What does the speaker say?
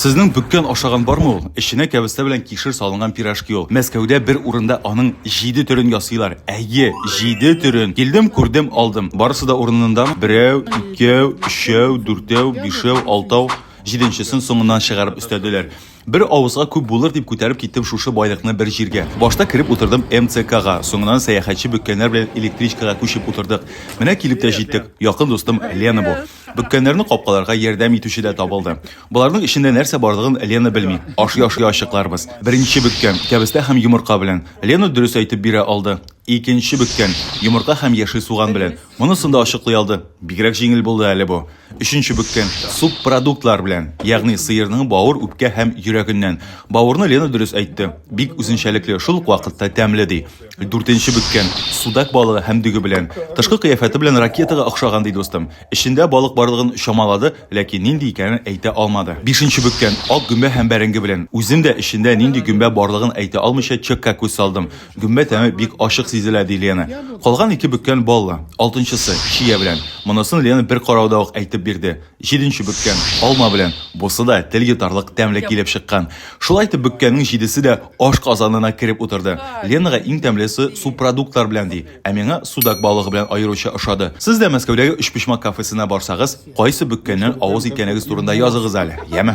Сезнең бөккән ашаган бармы ул? Эченә кәбестә белән кишер салынган пирожки ул. Мәскәүдә бер урында аның җиде төрен ясыйлар. Әйе, җиде төрен. Килдем, күрдем, алдым. Барысы да урынындамы? Берәү, икәү, өчәү, дүртәү, бишәү, алтау, җиденчесен соңыннан чыгарып өстәделәр. Бер авызга күп булыр дип күтәреп киттем шушы байлыкны бер җиргә. Башта кереп утырдым МЦКга, соңыннан сәяхәтче бөккәннәр белән электричкага күчеп утырдык. Менә килеп тә җиттек. Якын дустым Лена бу. Бөккәннәрне капкаларга ярдәм итүче дә табылды. Боларның эчендә нәрсә барлыгын Лена белми. Ашый-ашый ачыкларбыз. Беренче бөккән, кәбестә һәм йомырка белән. Лена дөрес әйтеп бирә алды. Икенче бөккән, йомырка һәм яшел суган белән. Монысын да ачыклый алды. Бигрәк җиңел булды әле бу. Өченче бөккән, субпродуктлар белән, ягъни сыерның бавыр, үпкә һәм йөрәгеннән. Бавырны Лена дөрес әйтте. Бик үзенчәлекле, шул ук вакытта тәмле, ди. Дүртенче бөккән, судак балыгы һәм дөге белән. Тышкы кыяфәте белән ракетага охшаган, ди дустым. Эчендә балык барлыгын чамалады, ләкин нинди икәнен әйтә алмады. Бишенче бөккән, ак гөмбә һәм бәрәңге белән. Үзем дә эчендә нинди гөмбә барлыгын әйтә алмыйча чекка күз салдым. Гөмбә тәме бик ачык сизелә, ди Лена. Калган ике бөккән баллы. Алтынчысы, чия белән. Монысын Лена бер карауда ук әйтеп бирде. Җиденче бөккән, алма белән. Бусы да тел йотарлык тәмле килеп чыккан. Шулай итеп бөккәннең җидесе дә аш казанына кереп утырды. Ленага иң тәмлесе субпродуктлар белән ди, ә миңа судак балыгы белән аеруча ошады. Сез дә Мәскәүдәге Өчпочмак кафесына барсагыз, кайсы бөккәннән авыз иткәнегез турында языгыз әле, яме?